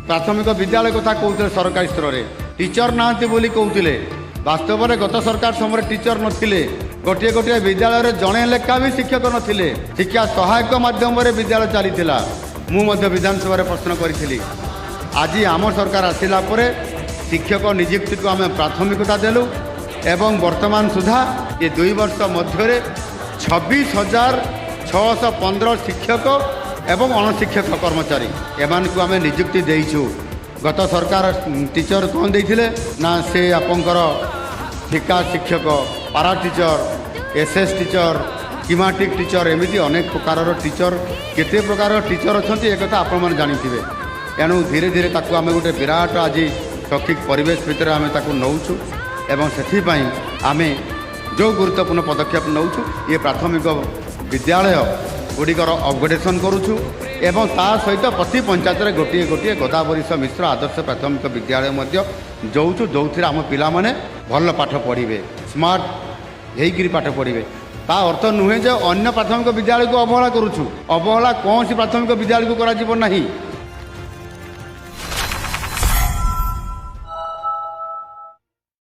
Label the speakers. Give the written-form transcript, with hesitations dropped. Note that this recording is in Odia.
Speaker 1: ପ୍ରାଥମିକ ବିଦ୍ୟାଳୟ କଥା କହୁଥିଲେ, ସରକାରୀ ସ୍ତରରେ ଟିଚର ନାହାନ୍ତି ବୋଲି କହୁଥିଲେ। ବାସ୍ତବରେ ଗତ ସରକାର ସମୟରେ ଟିଚର ନଥିଲେ, ଗୋଟିଏ ଗୋଟିଏ ବିଦ୍ୟାଳୟରେ ଜଣେ ଲେଖା ବି ଶିକ୍ଷକ ନଥିଲେ, ଶିକ୍ଷା ସହାୟକ ମାଧ୍ୟମରେ ବିଦ୍ୟାଳୟ ଚାଲିଥିଲା। ମୁଁ ମଧ୍ୟ ବିଧାନସଭାରେ ପ୍ରଶ୍ନ କରିଥିଲି। ଆଜି ଆମ ସରକାର ଆସିଲା ପରେ ଶିକ୍ଷକ ନିଯୁକ୍ତିକୁ ଆମେ ପ୍ରାଥମିକତା ଦେଲୁ ଏବଂ ବର୍ତ୍ତମାନ ସୁଦ୍ଧା ଏ 2 ବର୍ଷ ମଧ୍ୟରେ 26,615 ଶିକ୍ଷକ ଏବଂ ଅଣଶିକ୍ଷକ କର୍ମଚାରୀ ଏମାନଙ୍କୁ ଆମେ ନିଯୁକ୍ତି ଦେଇଛୁ। ଗତ ସରକାର ଟିଚର କ'ଣ ଦେଇଥିଲେ ନା, ସେ ଆପଣଙ୍କର ଠିକା ଶିକ୍ଷକ, para teacher, S S teacher, schematic teacher, ଏମିତି ଅନେକ ପ୍ରକାରର ଟିଚର। କେତେ ପ୍ରକାରର ଟିଚର ଅଛନ୍ତି ଏକଥା ଆପଣମାନେ ଜାଣିଥିବେ। ଏଣୁ ଧୀରେ ଧୀରେ ତାକୁ ଆମେ ଗୋଟେ ବିରାଟ ଆଜି ସଠିକ୍ ପରିବେଶ ଭିତରେ ଆମେ ତାକୁ ନେଉଛୁ ଏବଂ ସେଥିପାଇଁ ଆମେ ଯେଉଁ ଗୁରୁତ୍ୱପୂର୍ଣ୍ଣ ପଦକ୍ଷେପ ନେଉଛୁ, ଇଏ ପ୍ରାଥମିକ ବିଦ୍ୟାଳୟ ଗୁଡ଼ିକର ଅପଗ୍ରେଡେସନ୍ କରୁଛୁ ଏବଂ ତା ସହିତ ପ୍ରତି ପଞ୍ଚାୟତରେ ଗୋଟିଏ ଗୋଟିଏ ଗୋଦାବରୀଶ ମିଶ୍ର ଆଦର୍ଶ ପ୍ରାଥମିକ ବିଦ୍ୟାଳୟ ମଧ୍ୟ ଦେଉଛୁ, ଯେଉଁଥିରେ ଆମ ପିଲାମାନେ ଭଲ ପାଠ ପଢ଼ିବେ, ସ୍ମାର୍ଟ ହେଇକିରି ପାଠ ପଢ଼ିବେ। ତା ଅର୍ଥ ନୁହେଁ ଯେ ଅନ୍ୟ ପ୍ରାଥମିକ ବିଦ୍ୟାଳୟକୁ ଅବହେଳା କରୁଛୁ। ଅବହେଳା କୌଣସି ପ୍ରାଥମିକ ବିଦ୍ୟାଳୟକୁ କରାଯିବ ନାହିଁ।